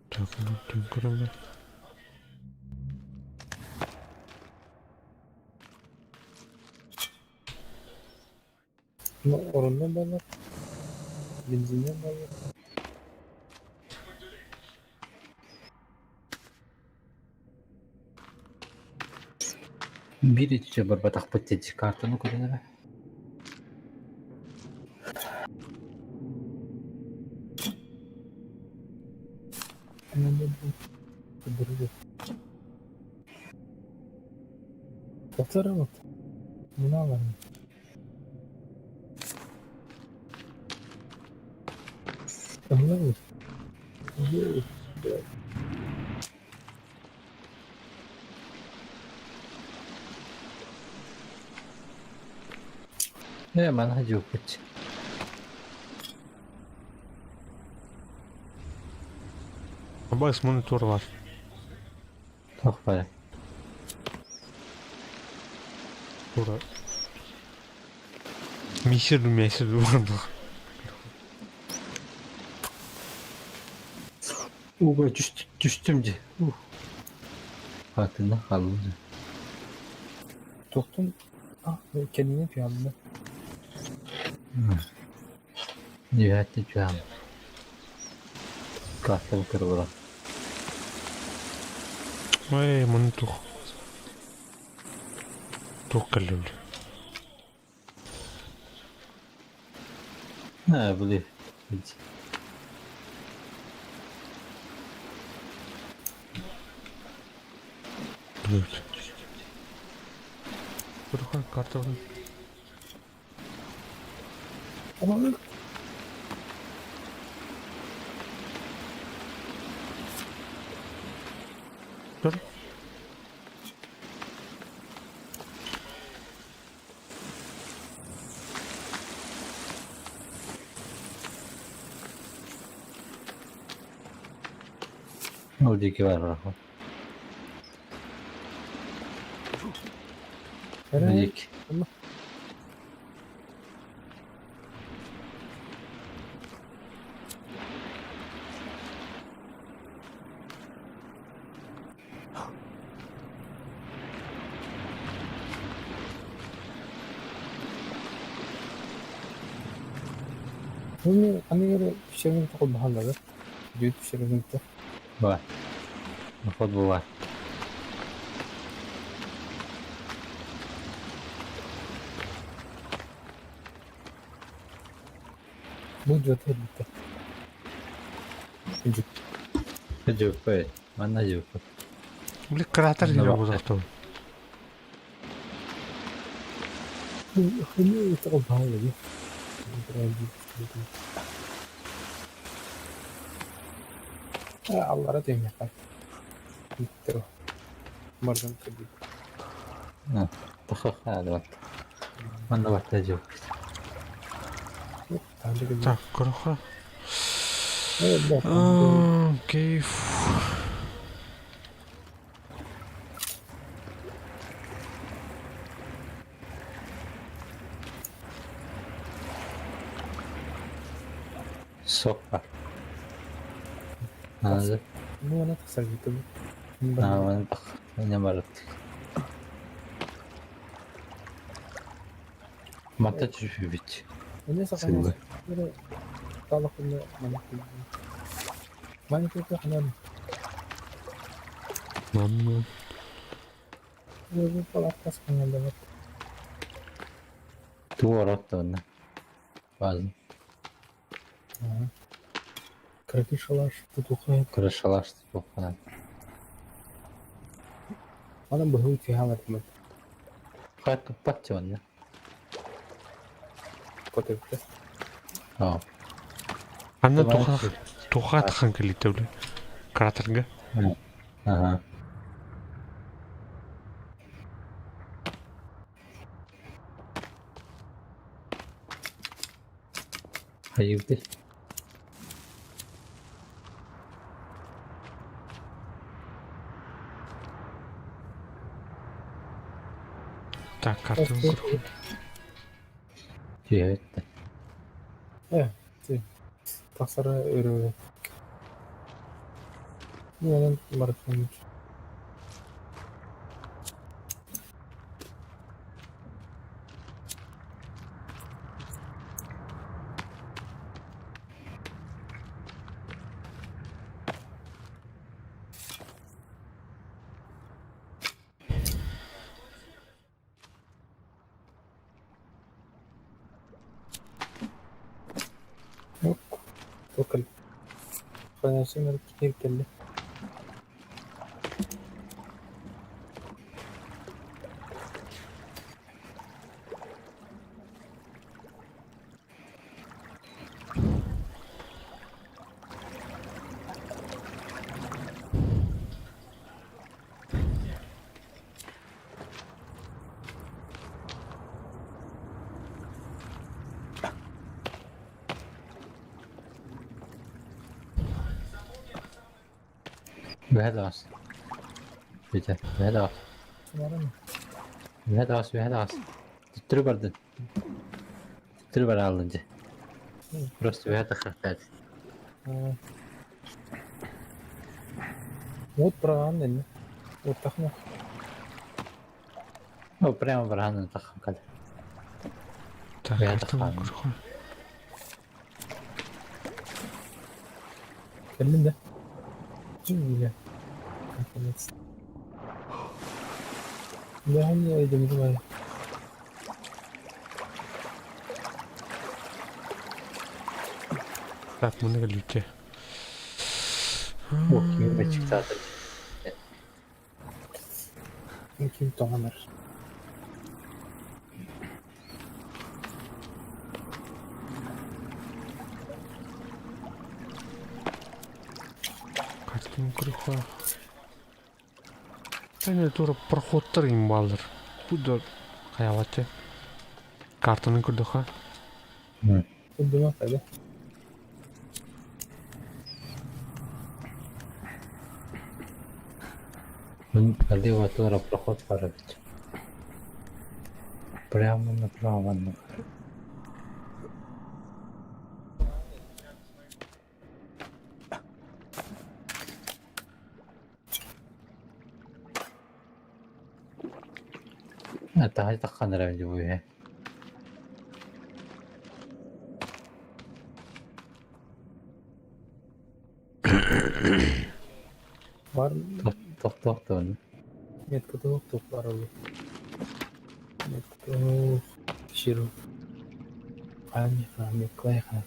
Так, ну ты кроме. Ну, ороннан балар. Бензиннен балар. Биир иччэ барбатахпыт диэчи картаны көрөн эрэ. Батарım. Bunu alalım. Anladın mı? Ээ, манна дьууппут. Абайс монитор var. Туох баар. Тура. Мисер месяц буолла. Ууга түстүм дии. Хатына хааллым. Тоқтun ah kendine planlı. Ньүһээттин түһэм. Картам кырбыра. Ой, монитор. Туох кэллибит. Аа, били. Блядь. Курхан карта. Ama Dur. Ол диэки барбарах. Диэки. Аны пещераны холбоһаллар. Дьүт пещераны Бар. Проход бывает. Бу дьуота бүттэ. Дьүт. Дьүппэ. Манна дьүппэ. Били кратер диэн буолуохтаах. Ханна холбоһаллар. Аллара түһүөххэ. Бардан кэлбит. Тахха Манна барта дьүппэ. Так, көрөххө. Окей. Соппа. Надо. Ну, она тахсар дии Аа, маны барыт. Мата түһүбүт. Эмиэ Сылы. саханы Мамма. Туора онно. База. Кыракый шалаш тутухай. Кыра шалаш тутухай. Анан быһыы түһэ Хай туппат онно. Котөптө. Аа. Анна туха туха тахан кэлитэ били. Кратерга. Ага. Hayırdır? Так, картаны көрөххө. Түһэттэ. Тахсара өрө. Ну, анан барытын. Токал. Ханасымар киир кэллэ. Үһэ даҕас. Бүтэ. Үһэ даҕас. Баран. Үһэ даҕас, үһэ даҕас. Төттөрү бардын. Төттөрү бара аллын дьэ. Просто үһэ таххахтаат. Вот бараан энне. Вот тахма. О, прямо бараанын таххан кал. Так, Бэйэ картаны таххан. көрөххө. Кэллин да. Жиңле. Наконец. Да, не идем давай. Так, маны кэлбитэ. О, ким бачыктаатыр. Ким тоңонор. Картаны көрөххө. Әне тура проходтар им балыр. Куда хаябаты? Картаны көрдөххө. Кудума кайда. Алево туора проход баар эбит. Прямо направо на. Таһа таххан эрэ дии бу үһэ. Бар Тохтоохтон. Метката туох баар ол. Метката Ширу. Хаан меткалай хаан.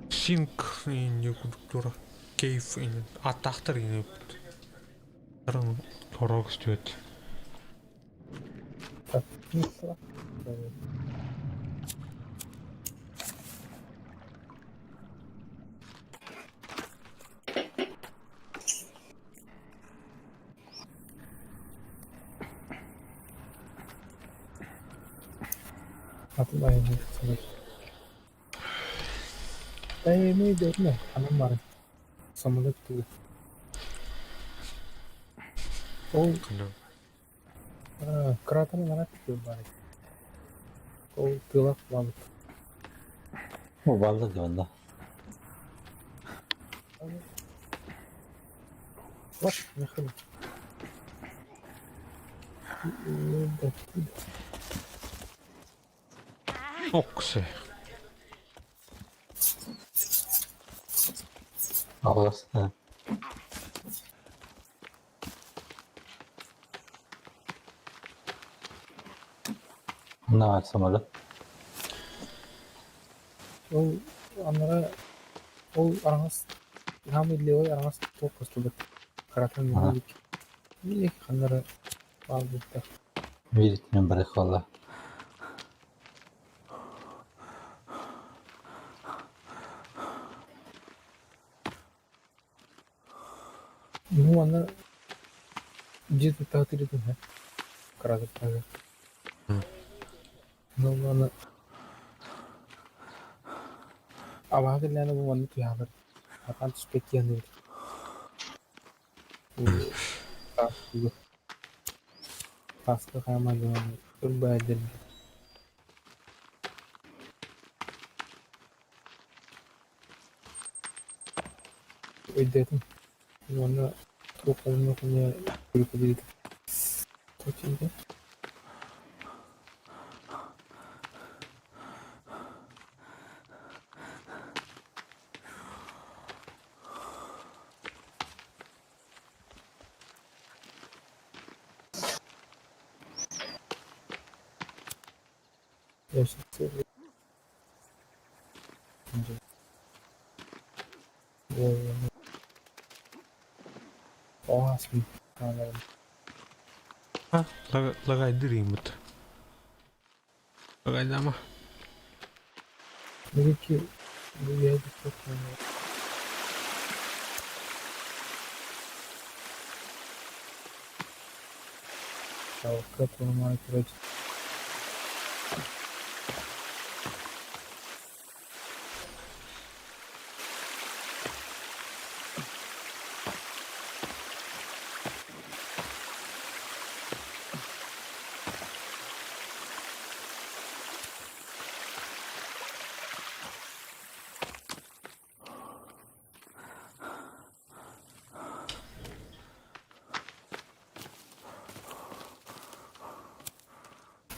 Синк инни культура. Кейф инни. Аттахтар инни. Таран хорог стюет. Атын айанын Эми дөрмө, анан бары. Самолет тугу. Ол кратер манат бары. Ол тылак балык. О баллы да онно. Ваш, нахрен. Оксе. Аҕыс. На самолет. Ол анара ол араҥас хаамый левый араҥас туох көстүбэт. Кратер миик. Миик ханнара баалбыттар. Бииритинэн бары хаалла. Ну аны дьиэ туттаатыр этим кратер таһыгар. Ну аны абаһа кэллээнэ бу манна туйаалар атаан түспэт диэн Таска хааман ырбаайдыр өйдөөтүм уонна туох хомуна Лагайдыр имут. Лагайдама.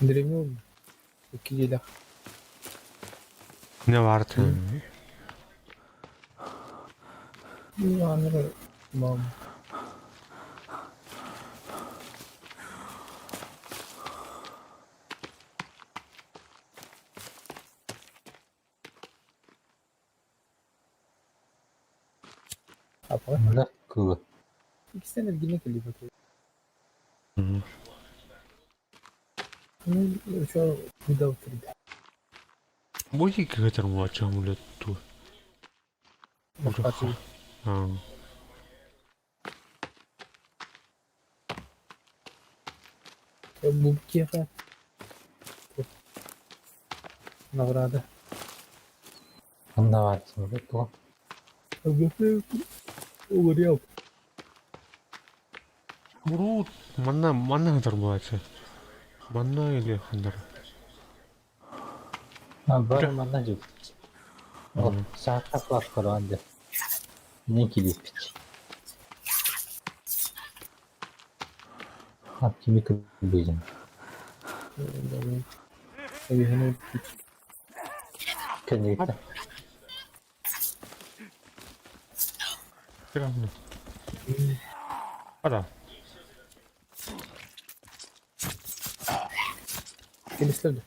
Дремил киһилэх Не баар мам Апа. Кылы. İki sene yine geliyor. Ну, еще видал три. Бу кигэтэр муача ту. Бу киэхэ награда. Онно баар самолет туга. Угорел. Урут манна манна сытар буолааччы. Манна или ханнар. Бары манна дьыл. Ол саатта класс дьэ. Не килиппит. Кими кырбыйдым. Кэнниттэн. Ада. Кэлистэр да.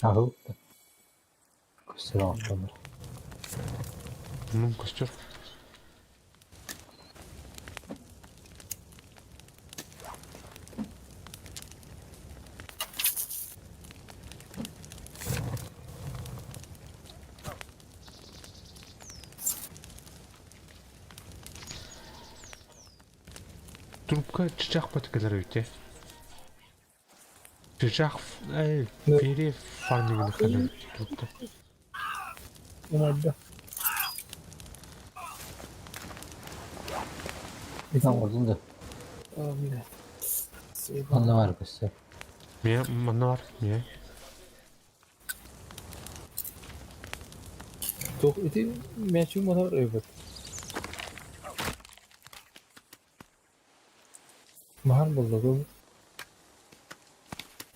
Аһыл. Костер оҥостоллор. Ну, костер. Трубка чычах кэлэр эбит Чычах перьев фармигын кэлэр трубка. Умайда. Оҥордун да. Блядь. Онно бар көстөр. Мия, манна бар, мия. Туох ити мячик мотор өйбөт. Маһар булла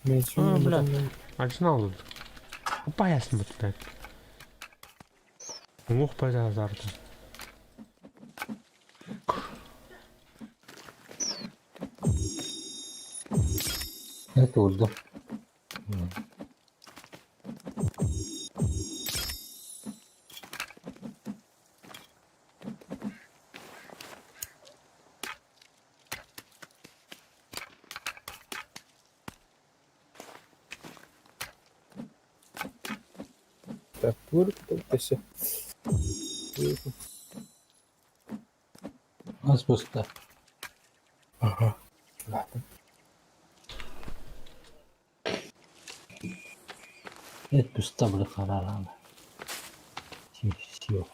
Мячик А, бля. Арсенал тут. Опаясно блядь. Уҥуох базарда. Это урду. Так, тур өссө. Ас буста. Ага. Ладно. Эт буста били харарана. Yok.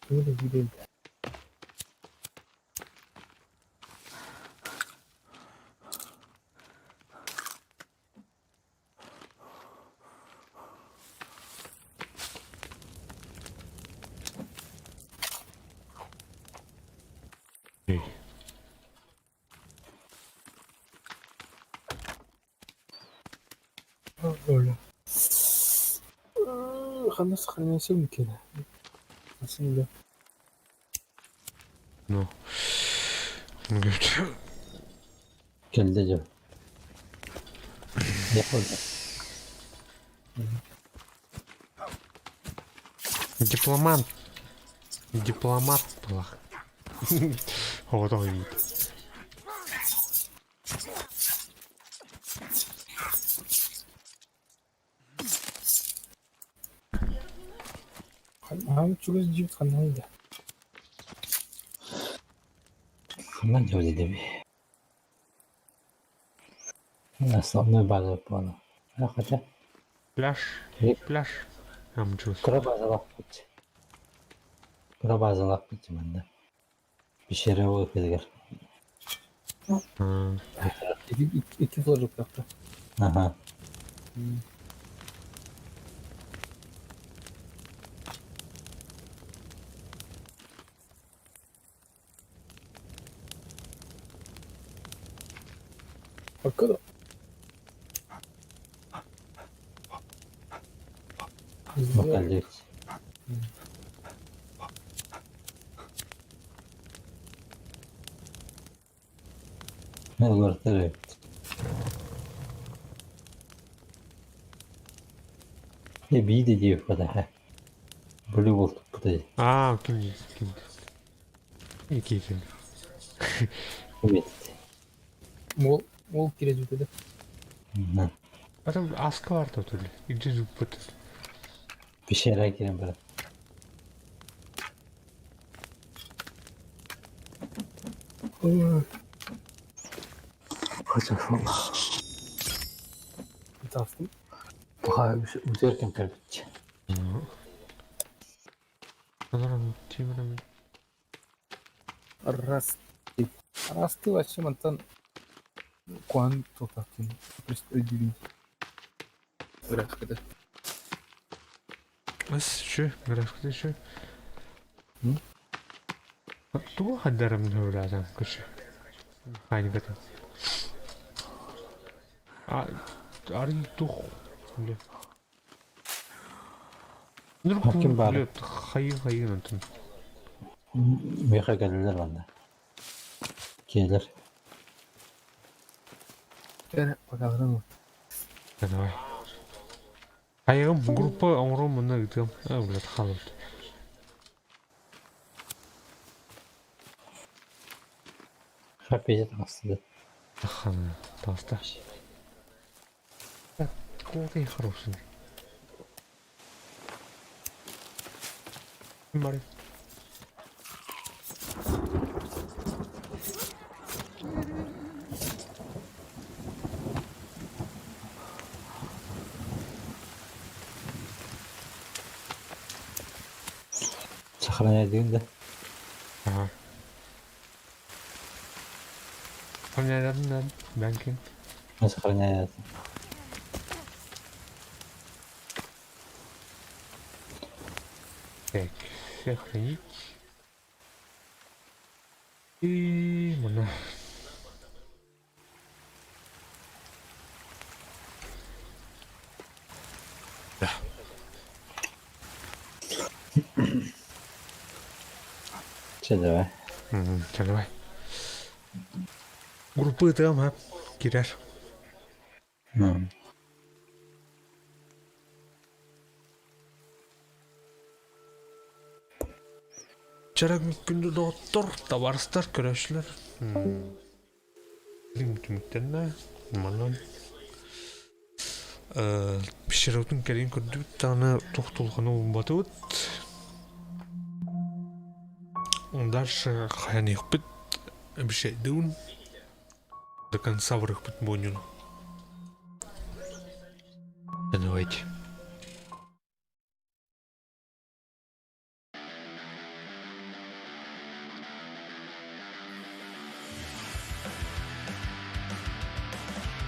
Böyle gidelim. Эй. Öyle. Ханна сохраняйся микеле. Aslında. Ну. Кэллэ дьэ. Yapıldı. Дипломат. Дипломат была. Вот он вид. Хам чугас жибит ханна Ханна дьэ деби. Основной база буолла. Хотя Пляж. Пляж. Амчус. кыра базалаах Кыра базалаах манна. Пещера ол кэлгэр. İki, iki флажок yaptı. Аха. Arkada. Бакалдык. Мен олортор. Дьэ биир да диэбиппэтэ Блю буолтуппута дии. Аа, ким ким Ики ким. Ким Мол, мол кире да. Потом аска бар да түлі. Иди зуппут. Пещера кирен баран. Тастым. Утуйар кэм кэлбит. Раз. Расты вообще мантан куан тотатын. Просто өйдүүбүн. Графикада. Ас şu, графикада şu. М? Тугу хаддарым хөвләдән күрше. Хайнигата. А, арын тух. Бля. Ким бар? Хайы хайы нантын. Миэхэ кэллилэр манна. Киэлэр. Кere bakalım. Давай. Хайыгым группа оңром мына ыытыам. А, блядь, халыт. Хаппизе таҥастыды. Хан, таста. Куокай хороший. Бары. Сохраняй да. Ага. Сохраняй банкин. Сохраняй. Так, сохранить. И мына. Да. Чэ давай. Чэ, давай. Группа там, а? Кирер. Чарак күндү доҕоттор, табаарыстар, көрөөччүлэр. Түмүктэннэ. Манан пещератын кэлин көрдүбүт даҕаны тохтулҕаны уумматыбыт. Дальше хайаныахпыт обещайдыын до конца барыахпыт буонньуну. Давайте.